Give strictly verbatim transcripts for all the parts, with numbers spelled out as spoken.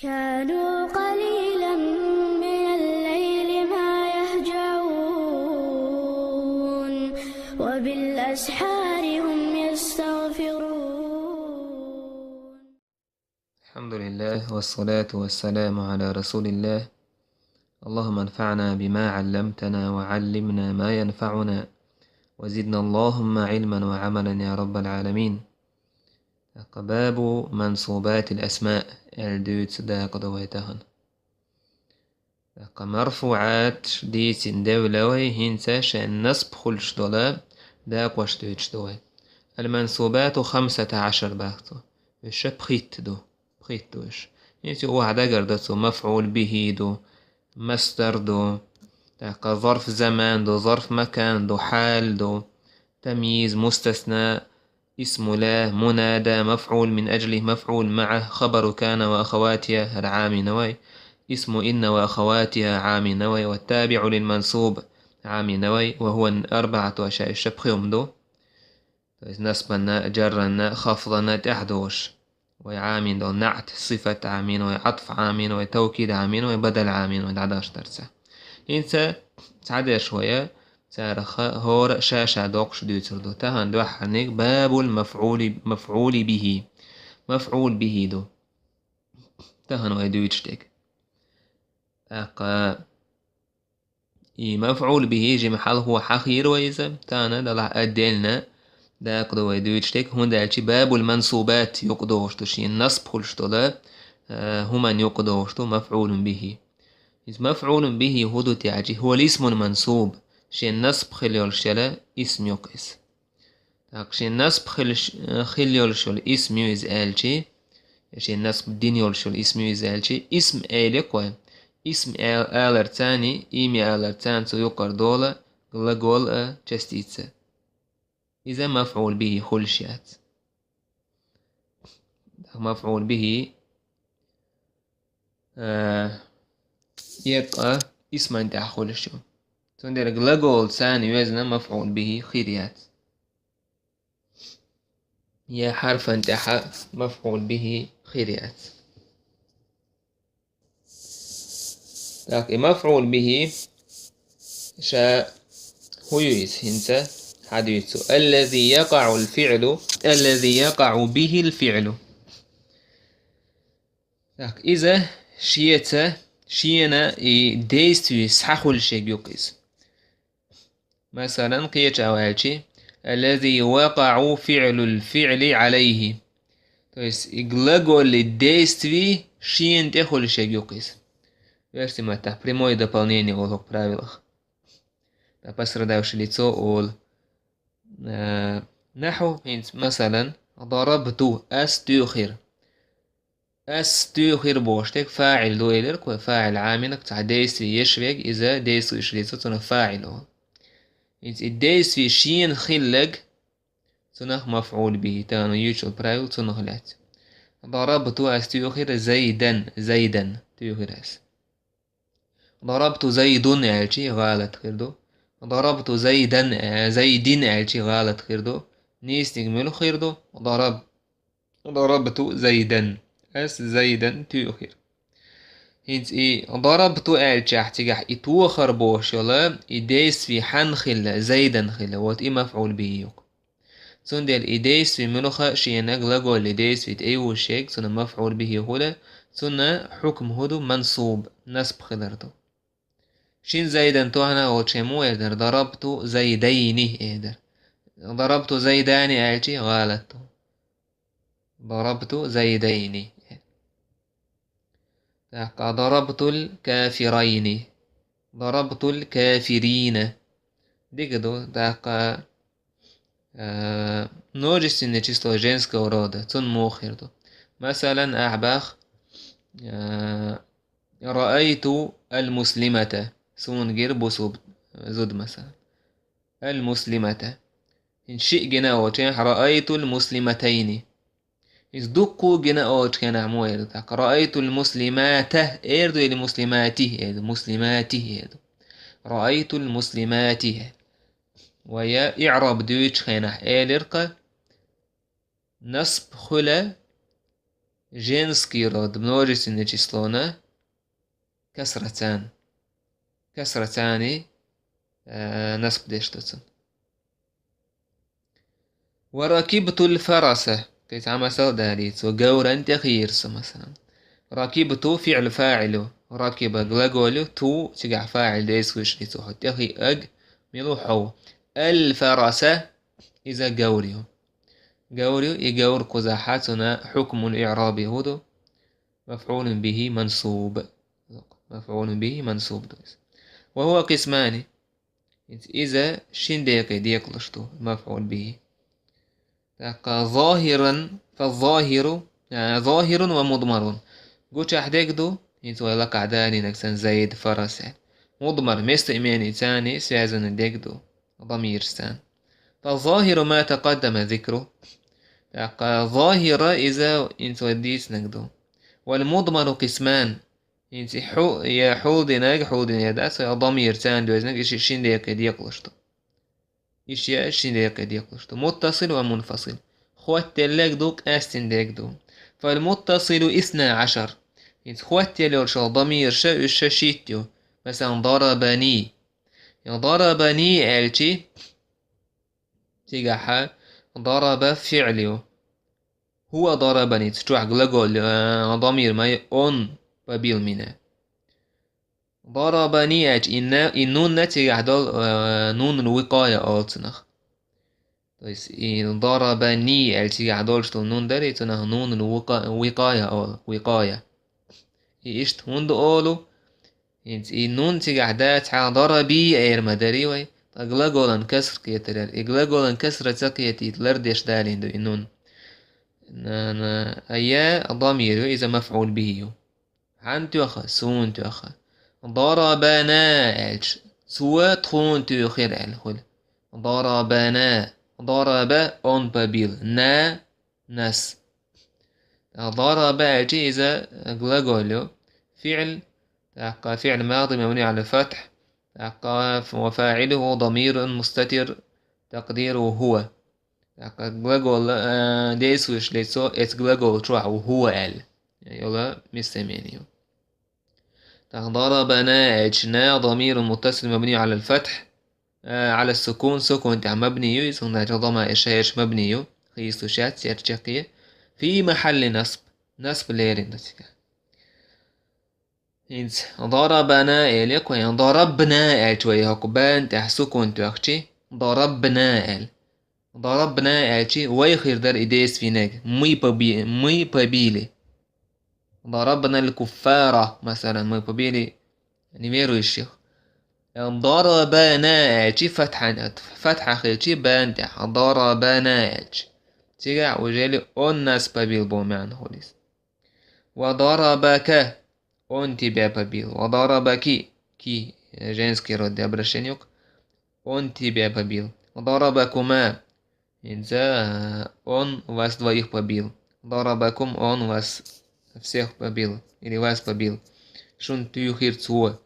كانوا قليلا من الليل ما يهجعون، وبالأسحار هم يستغفرون. الحمد لله، والصلاة والسلام على رسول الله. اللهم انفعنا بما علمتنا وعلمنا ما ينفعنا وزدنا اللهم علما وعملا يا رب العالمين. Бабу мансубатил асма, аьлла дуьйцу дакъа ду вай тахана. Марфуъат дийцина девлла вай, хӀинца шайн насб хуьлуш долу дакъош дуьйцуш ду вай. Ал-мансубату хамсата Ӏашар бах цо. Уьш пхийтта ду, пхийтта ду уьш. ХӀинца юха дагарда цо, мафӀул бихӀи ду, масдар ду, тӀаккха зарф заман ду, зарф макан ду, хьал ду, тамйиз, мустасна, اسم لا، منادى، مفعول من أجله، مفعول معه، خبر كان وأخواتها، هذا عامل نوي، اسم إن وأخواتها، عامل نوي، والتابع للمنصوب، عامل نوي، وهو أربعة أشياء، уьш пхийтта ду. То есть насбанна, джарранна, хафданна тӀехь долуш. Вай Ӏамийна долу наӀт, сифат Ӏамийна, вай Ӏатф Ӏамийна, вай тавкид Ӏамийна, вай бадал Ӏамийна, вай дӀадахьаш дарца. ХӀинца цхьадерш вай, царах хӀора а ша-ша доккхуш дуьйцур ду. Тахана дуьххьарниг бабул мафӀули, мафӀули бихӀи. МафӀул бихӀи ду. Тахана вай дуьйцуш дерг. ТӀаккха И мафӀул бихӀи жимма хьалхо хьахийра вай иза, тахана делахь отдельно дакъа ду вай дуьйцуш дерг, хӀунда аьлча бабул мансубат юкъа догӀуш ду, шен насб хуьлуш долу, э, хӀуманна юкъа догӀуш ду мафӀулун бихӀи. Иза мафӀулун бихӀи хӀун ду те аьлча, хӀуа лисмун мансуб, шен насб хила йолуш йолу исм ю-кх иза. ТӀаккха шен насб хилш-, хила йолуш йолу исм ю иза аьлча, я шен насб дина йолуш йолу исм ю иза аьлча, исм элира-кх вай. Исм ал-, аларца, имя аларца цо юкъара долу глагол а, частица. Иза мафӀул бихӀи хуьлуш яц. ТӀаккха мафӀул бихӀи, а, еккъа исман тӀехь хуьлуш ю. Цундела глаголца йоьзна мафӀул бихӀи хир яц. Я хьарфан тӀехь мафӀул бихӀи хир яц. ТӀаккха и мафӀул бихӀи ша хӀун ю иза хӀинца хьадуьйцу. Аллази якъаӀул фиӀлу, аллази якъаӀу бихӀил фиӀлу. ТӀаккха иза шеца, шена и действие схьахуьлуш ерг ю-кх иза. Масалан, кхечу а ваьлчи, аллази вакъаӀу фиӀлул фиӀли Ӏалайхи. То есть и глаголли действие шена тӀе хуьлуш ерг ю-кх иза. Версий маттахь прямое дополнение олу хӀокху правилах. Ткъа пострадавший лицо олу. Э, нахьу, хӀинца, масалан, дарабту, ас туьйхира. Ас туьйхира бохуш дерг фаӀил ду элира-кх вай, фаӀил Ӏамийнарг цхьа действие еш верг, иза действующий лицо, цунах фаӀил олу. ХӀинца и действие шена хилларг, цунах мафӀул бихӀи, тахана юьйцуш йолу правил цунах лаьцна. Дарабту, ас туьйхира Зайдан, Зайдан туьйхира ас. Дарабту Зайдун аьлчи гӀалат хир ду. Дарабту Зайдан, э, Зайдин аьлчи гӀалат хир ду. Нийсаниг муьлха хир ду? Дараб-, дарабту Зайдан. Ас Зайдан туьйхира. ХӀинца и дарабту аьлчахь цигахь и тохар бохуш йолу, и действие хьан хилла, Зайдан хилла, вот и мафӀул бихӀи ю-кх. Цундела и действие муьлха шена глаголли действие тӀе йолуш ерг, цунна мафӀул бихӀи хуьлу, цунна хьукм хӀун ду, мансуб, насб хилар ду. Шина Зайдан тохна волчу хӀун эр дара, дарабту Зайдайни эр дара. Дарабту Зайдани аьлчи гӀалат ду. Дарабту Зайдайни. ТӀаккха дарабтул кафирайни. Дарабтул кафирина. Дика ду, тӀаккха, э, множественное число женского рода, цунна муха хир ду. Масалан, ахь бах, э, раайту ал-муслимата. Суна гира бусулба зуда, масалан. Ал-муслимата. ХӀинца шиъ гина а волчу хенахь, раайтул муслиматайни. Иза дуккха а гина а волчу хенахь муха эр ду тӀаккха? Раайтул муслимата эр ду или муслимати эр ду? Муслимати эр ду. Раайтул муслимати. Вай иӀраб дуьйцучу хенахь элира-кх, насб хуьлу женский род множественное число на касрацан. Касрацани, э, насб деш ду цун. Ва ракибтул фараса. Кхетий, масал далийта, ва гавран тӀехийра со, масалан. Ракибту фиӀл фаӀилу. Ракиба глаголу, ту цигахь фаӀил деза вуьш ицу хьо. ТӀехиъаг мила ву хьо. Ал фараса, иза гавр ю. Гавр ю, и гавр кхузахь цуна хьукмул иъраби хӀу ду? Мафъулун бихи мансуб. Мафъулун бихи мансуб ду иза. Ва хӀуа къисмани. ХӀинца иза шин декъе декъалуш ду, мафъул бихи. ТӀаккха зохиран, фазохиру, а, зохирун ва мудмарун. Гучахь дерг ду, хӀинца вай лакхахь далийнарг санна Зайд, Фарас аьлла. Мудмар, местоимени царна связанный дерг ду, дамираш царна. Фазохиру ма такъаддама зикру. ТӀаккха зохира иза, хӀинца вай дийцинарг ду. Вал мудмару къисман. ХӀинца и хьу-, я хьулдинарг, хьулдинарг дац, я дамир царна доьзнарг, и ши-, шин декъе декъалуш ду. И ши-, шин декъе декъалуш ду. Муттасил ва мунфасил. Хоттаелларг ду, къаьстина дерг ду. Фал муттасилу исна Ӏашар. ХӀинца хоттаелла йолуш йолу дамираш, уьш ша шийтта ю. Масалан, дарабани. Я дарабани аьлчи, цигахьа дараба фиӀл ю. ХӀуа дарабани, цу чохь глагол, э, дамир ма ю, он побил меня. Дарабани аьлча, и на-, и нунна цигахь долу, э, нунул викъая олу цунах. То есть, и дарабани аьлча цигахь долуш долу нун дарий, цунах нунул вика-, викъая олу, викъая. И иштта хӀунда олу? ХӀинца и нун цигахь дацахьара, дараби эр ма дарий вай, ткъа глаголан касра кхетар яра. И глаголан касра ца кхетийта лардеш далийна ду и нун. На-, на-, а я дамир ю, иза мафъул бихи ю. Хьанна тоьхна? Суна тоьхна. Дарабана аьлча, цо тхуна туьйхира аьлла хуьлу. Дарабана. Дараба он побил. На нас. Дараба аьлча иза глагол ю. ФиӀл, тӀаккха фиӀл мади мабни Ӏала фатхь, тӀаккха ва фаӀилуху дамирун мустатир такъдируху хӀуа. ТӀаккха глагол, а, действующее лицо, эцу глагол чохь ву хӀуа аьлла. Йола местоимени ю. ТӀаккха дарабана аьлча, на дамирун муттасил мабни Ӏала фатхь, а, Ӏала сукун, сукун тӀехь мабни ю, иза хӀунда аьлча дама и шаьш мабни ю, хийсуш яц церан чаккхе. Фи махьалли насб, насб лерина ду цигахь. ХӀинца дарабана элира вай, дарабна аьлча вай хӀокху бан тӀехь сукун тоьхчи, дарабна аьлла. Дарабна аьлчи, вай хир дара и действийнарг. Мы поби-, мы побили. Дарабнал куффара, масалан, мы побили неверующих. Дарабана аьлчи, фатхьа, фатхьа хилчи бан тӀехь. Дарабана аьлчи. Цигахь уже ли он нас побил боху маьӀна хуьлу иза. Ва дарабака, он тебя побил. Ва дарабаки, ки, женский род для обращения. Он тебя побил. Ва дарабакума, хӀинца, он вас двоих побил. Дарабакум, он вас всех побил. Или вас побил. Шун туьйхира цо.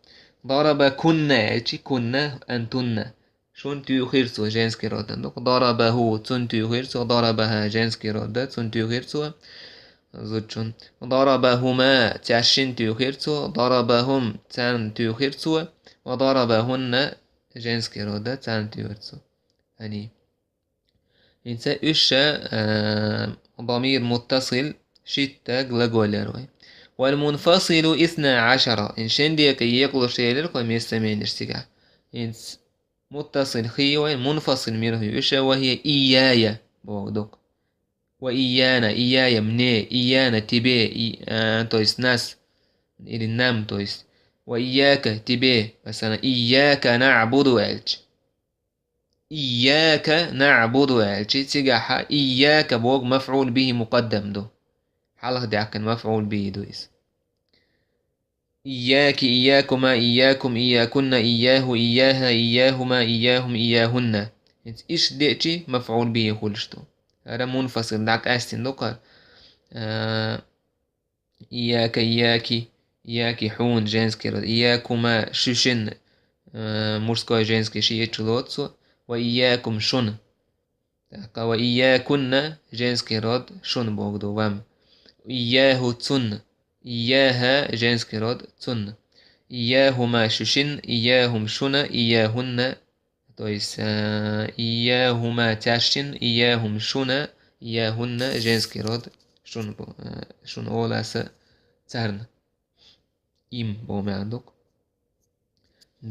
Дарабакунна аьлчи, кунна, антунна. Шун туьйхира цо, женский род дан ду. ДарабахӀу, цунна туьйхира цо. ДарабахӀа, женский род дан, цунна туьйхира цо. Зудчун. ДарабахӀума, цаьршинна туьйхира цо. ДарабахӀум, царна туьйхира цо. Ва дарабахӀунна, женский род дан, царна туьйхира цо. Ани. ХӀинца уьш ша, а, дамир муттасил шитта глагол яра вай. Вал мунфасилу исна Ӏашара. ХӀинца шин декъе екъалуш елира вай местоименеш цигахь. ХӀинца муттасил хи вай, мунфасил мила хи уьш ша, ва хӀия ийяя боху дукха. Ва ийяна, ийяя мне, ийяна тебе, и, а, то есть нас, или нам, то есть. Ва ийяка тебе, масалан, ийяка наъбуду аьлча. Ийяка наъбуду аьлчи, цигахьа ийяка боху мафъул бихӀи мукъаддам ду. Хьалха даьккхина мафъул бихӀи ду иза. Ийяки, ийякума, ийякум, ийякунна, ийяхӀу, ийяхӀа, ийяхӀума, ийяхӀум, ийяхӀунна. ХӀинца иштта деъчи мафъул бихӀи хуьлуш ду. ХӀара мунфасил дӀакъаьстина ду-кха. А, Ийяка, ийяки, ийяки хьуна, женский род. Ийякума, шуьшинна, э, мужской, женский шиъ чулоцу. Ва ийякум, шуна. ТӀаккха ва ийякунна, женский род, шуна боху ду, вам. Ийяху — цунна. Ийяха — женский род — цунна. Ийяхума — шуна. Ийяхум — шуна. Ийяхунна — то есть, э, ийяхума — цаьршинна. Ийяхум — шуна. Ийяхунна — женский род — шуна бу-, э, шуна олу аса царна. Им боху маьӀна ду-кх.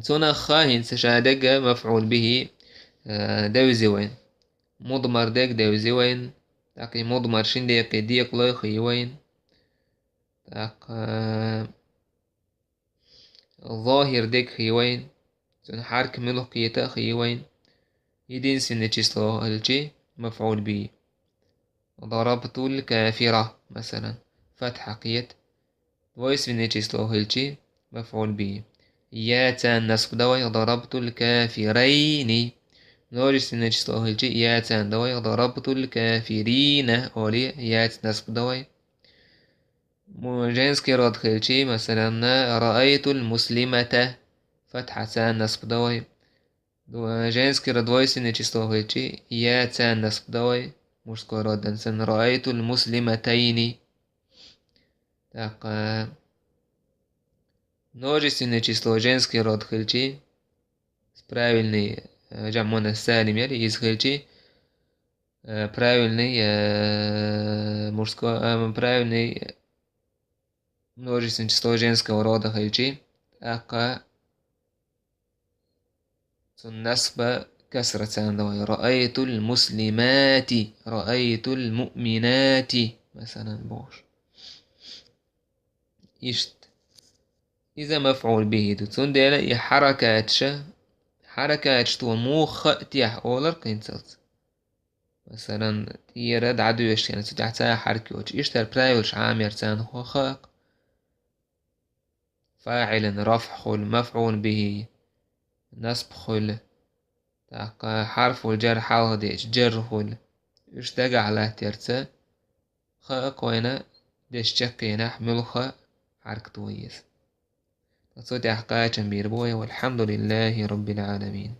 Цунах хӀинца ша дерг мафӀул бихӀи, э, девзи вайна. Мудмар дерг девзи вайна. ТӀаккха и мудмар шин декъе декъалой хи вайна. ТӀаккха, э, зохӀир дерг хи вайна. Цуьнан хьарка муьлха кхета а хи вайна. Единственное число хилчи, мафӀул бихӀи. Дарабтул кафира, масалан, фатхьа кхета. Двойственное число хилчи, мафӀул бихӀи. Яцан насб дан вай, дарабтул кафирайни. Множественное число хилчи, яцан дан вай, дарабтул кафирина. Олий, яц насб дан вай. Му-, женский род хилчи, масалан, раайтул муслимата. Фатхьа цан насб дан вай. Дво-, женский род двойственное число хилчи, яцан насб дан вай, мужской род дан сан, раайтул муслиматайни. ТӀаккха множественное число женский род хилчи, с правильный, э, джамӀ муаннас салим яр, иза хилчи, э, правильный, э, мужской, э, правильный множественное число женского рода хилчи, тӀаккха цунна насб касра цан дан вай. Раайтул муслимати, раайтул муъминати, масалан, бохуш. Иштта. Иза мафӀул бихӀи ду. Цундела и хьаракаташ, хьаракаташ тхо муха а техьа олар хӀинцалц. Масалан, тӀера дӀадоьшуш хилча, цу тӀехь цхьа хьарка йоцуш. Иштта правилаш Ӏамор царна хӀокху хаакх. ФаӀилан рафӀ хуьлу, мафӀул бихӀи насб хуьлу. ТӀаккха хьарфул джар хьалха деъча, джар хуьлу. Уьш дагахь латтарца, хаакх вайна дешча кхенахь муьлха хьарка тохийса. Цу тӀехь кхачам бийр бу вай, валхьамдулиллахӀи роббил Ӏаламин.